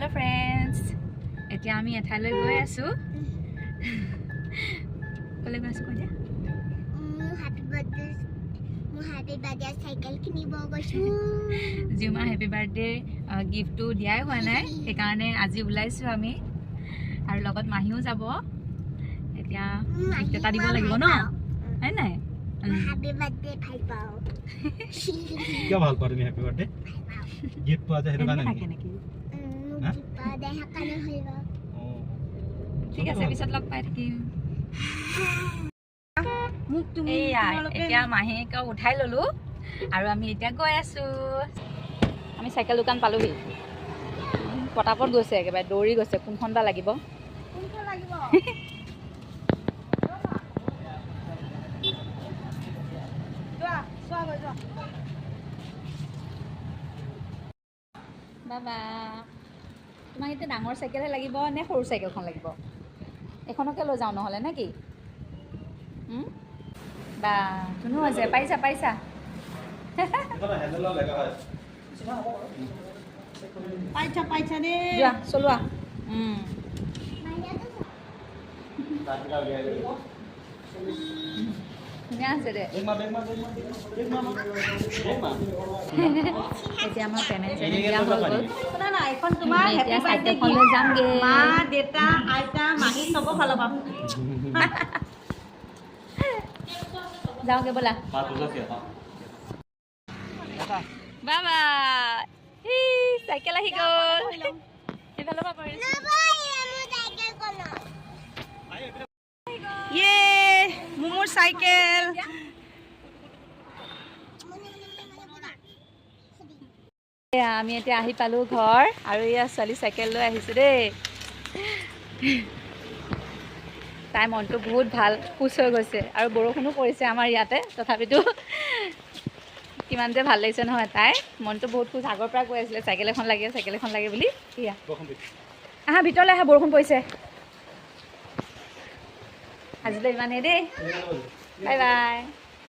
Hello' friends, এতিয়া আমি এঠাইলৈ গৈ আছোঁ। ক'লৈ গৈ আছোঁ কৈ দিয়া। মোৰ হেপী বাৰ্থডে, মোৰ হেপী বাৰ্থডে চাইকেল কিনিব গৈছোঁ। জিউমা হেপী বাৰ্থডে গিফ্টটো দিয়াই হোৱা নাই, সেইকাৰণে আজি ওলাইছোঁ আমি আৰু লগত মাহীও যাব। এতিয়া গিফ্ট এটা দিব লাগিব ন, হয় নাই? মই হেপী বাৰ্থডে ভাল পাওঁ। কিয় ভাল পোৱা তুমি হেপী বাৰ্থডে? গিফ্ট পোৱা যায় সেইটো কাৰণে। এনেকে থাকে নেকি? নেকি? মোক হা? গিফ্ট পোৱা যায়, সেইকাৰণে ভাল পাওঁ। অঁ। ঠিক আছে, পিছত লগ পাই থাকিম। মোক তুমি এইয়া তোমালোকে এতিয়া মাহীয়েকক উঠাই ললো আৰু আমি এতিয়া গৈ আছো। আমি চাইকেল দোকান পালোহি। পটাপট গৈছে, একেবাৰে দৌৰি গৈছে। কোনখন বা লাগিব। কোনখন লাগিব? যোৱা, চোৱা গৈ যোৱা। বাবা, তোমাক এতিয়া ডাঙৰ চাইকেলহে লাগিব নে সৰু চাইকেলখন লাগিব? এইখনকে লৈ যাওঁ নহ'লে, নে কি? বা ধুনু হৈছে, পাৰিছা পাৰিছা। হেণ্ডেল লগা হয়। পাইছা পাইছা দেই। যোৱা, চলোৱা। দাঁতকেইটা উলিয়াই দিবি। ধুনীয়া আছে দে। বেগ মাৰ, বেগ মাৰ, বেগ মাৰ, বেগ মাৰ, বেগ মাৰ। এতিয়া আমাৰ পেমেণ্ট চেমেণ্ট দিয়া হৈ গ'ল। শুনা না, এইখন তোমাৰ আমি হেপী এতিয়া বাৰ্থডে চাইকেলখন লৈ যামগে। মা, দেউতা, আইতা, মাহী চবৰ ফালৰ পৰা। যাওঁগে ব'লা। পাঁচ বছৰ কিয়? বাবা, ই চাইকেল আহি গ'ল। এইফালৰ পৰা পাৰিছোঁ। নবহিবা মোৰ চাইকেলখনত। ইয়ে, মোৰ চাইকেল। এয়া আমি এতিয়া আহি পালোঁ ঘৰ আৰু এয়া ছোৱালী চাইকেল লৈ আহিছোঁ দেই। তাইৰ মনটো বহুত ভাল, খুচ হৈ গৈছে। আৰু বৰষুণো পৰিছে আমাৰ ইয়াতে, তথাপিতো কিমান যে ভাল লাগিছে নহয়। তাই মনটো বহুত খুচ, আগৰ পৰা কৈ আছিলে চাইকেল এখন লাগে, চাইকেল এখন লাগে বুলি। এয়া আহা, ভিতৰলৈ আহা, বৰষুণ পৰিছে। আজিলৈ ইমানেই দেই, বাই বাই।